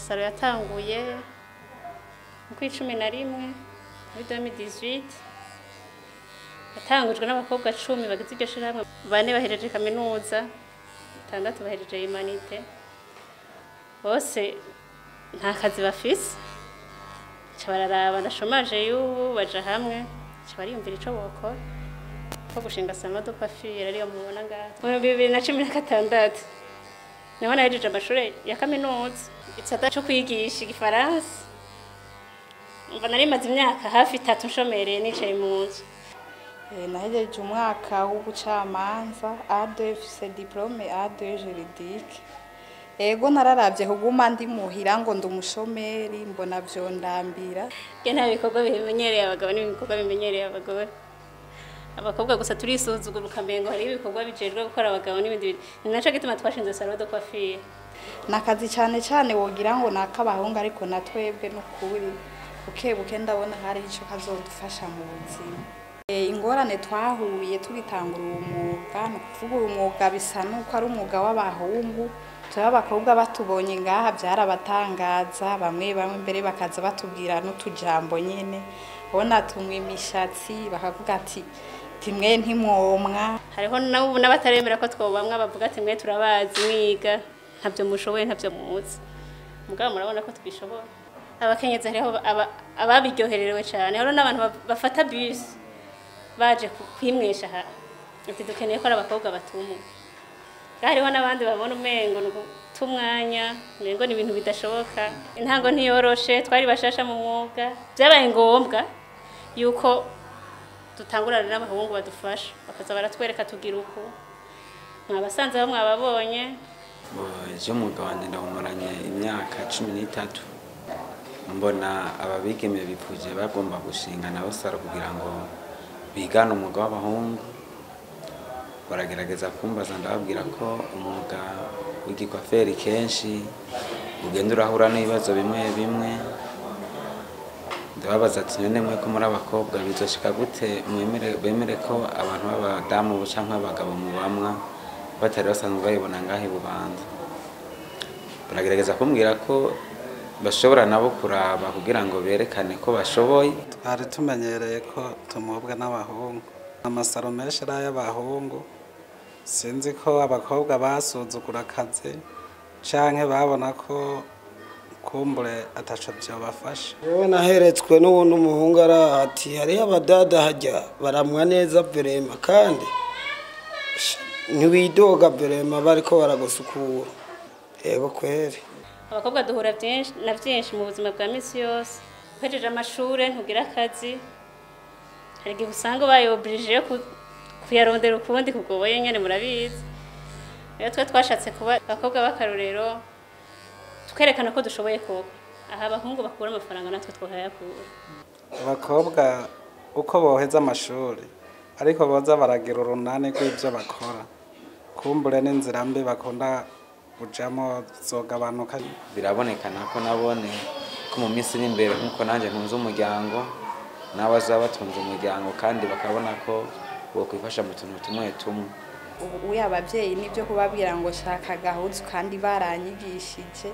Salon yatanguye mu 11 muri 2018, yatangujwe n'abakobwa 10 bagize iryo shirahamwe. 4 bahereje kaminuza, 6 bahereje humanités, bose nta kazi bafise. Ca bararaba na chômage y'ubu, baja hamwe, ca bariyumvira ico bokora ko gushinga salon de coiffure, ariyo mubona ngaha. Mu 2016 niho nahejeje amashure ya kaminuza, igisata co kwigisha igifaransa. Umva, nari maze imyaka hafi 3 nshomereye, nicaye mu nzu. Nahejeje umwaka w'ubucamanza A2, mfise diplôme A2 juridique. Ego, nararavye kuguma ndi muhira ngo ndi umushomeri, mbona vyondambira. Nge nta bikorwa bimenyereye abagabo n'ibikorwa bimenyereye abagore. Abakobwa gusa turisuzugura, ukamengo hariho ibikorwa bijejwe gukora abagabo n'ibindi bintu. Ni naco gituma twashinze salon de coiffure. Nakazi cane cane wogira ngo nak'abahungu, ariko na twebwe n'ukuri buke buke ndabona hari ico kazodufasha mu buzima. Ingorane twahuye tugitangura uwo mwuga, ni ukuvuga uyu mwuga bisa nuko ari umwuga w'abahungu. Turi abakobwa, batubonye ngaha byarabatangaza, bamwe bamwe mbere bakaza batubwira n'utujambo nyene, bona tumwe imishatsi, bakavuga ati timwe ntimwomwa. Hariho n'ubu n'abataremera ko twobamwa, bavuga ati mwe turabazi mwiga, ntabyo mushoboye, ntabyo muzi. Mugabo murabona ko tubishobora. Abakenyezi hariho ababiryohererewe cyane, hariho n'abantu bafata bus baje kwimwesha aha, ati dukeneye ko ari abakobwa batumwe. Hariho n'abandi babona umengo ni uguta umwanya, umengo ni ibintu bidashoboka. Intango ntiyoroshe, twari bashasha mu mwuga. Byabaye ngombwa yuko dutangurana n'abahungu badufasha, bakaza baratwereka tugira uku. Mwabasanze aho, mwababonye. Ejo umwuga wanjye ndawumaranye imyaka 13. Mbona ababigeme bipfuje bagomba gushinga nabo salon kugira ngo bigane umwuga w'abahungu. Baragerageza kumbaza, ndababwira ko umwuga w'igikwaferi kenshi ugenda urahura n'ibibazo bimwe bimwe. Ndababaza ati none mwe ko muri abakobwa bizoshika gute mwemere, bemere ko abantu b'abadamu canke abagabo mubamwa, batari basanzwe babibona ngaho i Bubanza? Baragerageza kumbwira ko bashobora nabo kuraba kugira ngo berekane ko bashoboye. Twari tumenyereye ko tumubwa n'abahungu, amasaro menshi ari ay'abahungu. Sinzi ko abakobwa basuzugura akazi canke babona ko kumbure ataco vyobafasha. Wowe naheretswe n'uwundi umuhungu araha, ati hariho abadada hajya baramwa neza vraiment, kandi ntiwidoga vraiment bariko baragusukura. Yego kweri. Abakobwa duhura byinshi na byinshi mu buzima bwa misi yose. Uhejeje amashure ntugira akazi, hari igihe usanga ubaye obligé yo kuyarondera ukundi kugoboye nyene, murabizi. Rero twe twashatse kuba abakobwa b'akarorero, tukerekana ko dushoboye koko. Aha abahungu bakura amafaranga, natwe twahayakura. Abakobwa uko boheza amashuri, ariko boza baragira urunani rw'ibyo bakora, kumbure n'inzira mbi bakunda kujamo zogabanuka. Birabonekana ko nabone ko mu minsi iri imbere, nk'uko nanjye ntunze umuryango, nabo bazaba batunze umuryango, kandi bakabona ko bokwifasha mu tuntu tumwe tumwe. Ubu uya abavyeyi nibyo kubabwira ngo shaka gahuzu, kandi baranyigishije,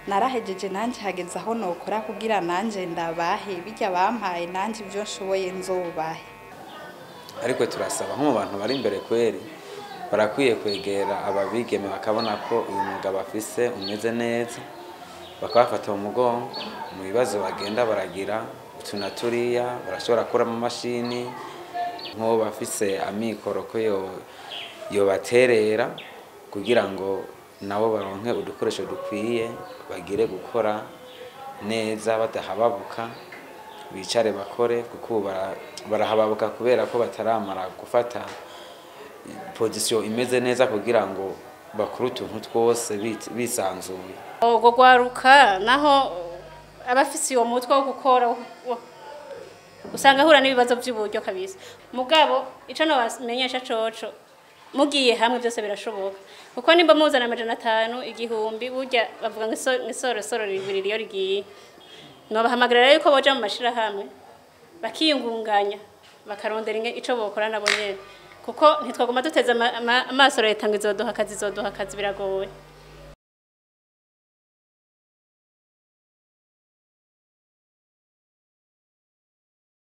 narahejeje, nanje hageze aho nokora kugira nanje ndabahe bijya bampaye, nanje ibyo nshoboye nzobahe. Ariko turasaba nko mu bantu bari imbere kweri, barakwiye kwegera ababigeme, bakabona ko uyu mwuga bafise umeze neza, bakabafata mu mugongo mu bibazo bagenda baragira utu na turiya. Barashobora kuramo amamashini, nk'uwo bafise amikoro ko yobaterera kugira ngo nabo baronke udukoresho dukwiye, bagire gukora neza badahababuka, bicare bakore, kuko ubu barahababuka kubera ko bataramara gufata position imeze neza kugira ngo bakore utuntu twose bisanzuye. Ubwo rwaruka naho abafise uwo mutwe wo gukora, usanga ahura n'ibibazo by'uburyo kabisa. Mugabo ico nobamenyesha coco, mugiye hamwe byose birashoboka, kuko nimba muzana 500, 1000, burya bavuga ngo isorosoro ribiri iyo rigiye. Nobahamagarira yuko boja mu mashirahamwe, bakiyungunganya, bakarondera ico bokora nabo nyene, kuko ntitwaguma duteze amaso leta ngo izoduha akazi, izoduha akazi, biragoye.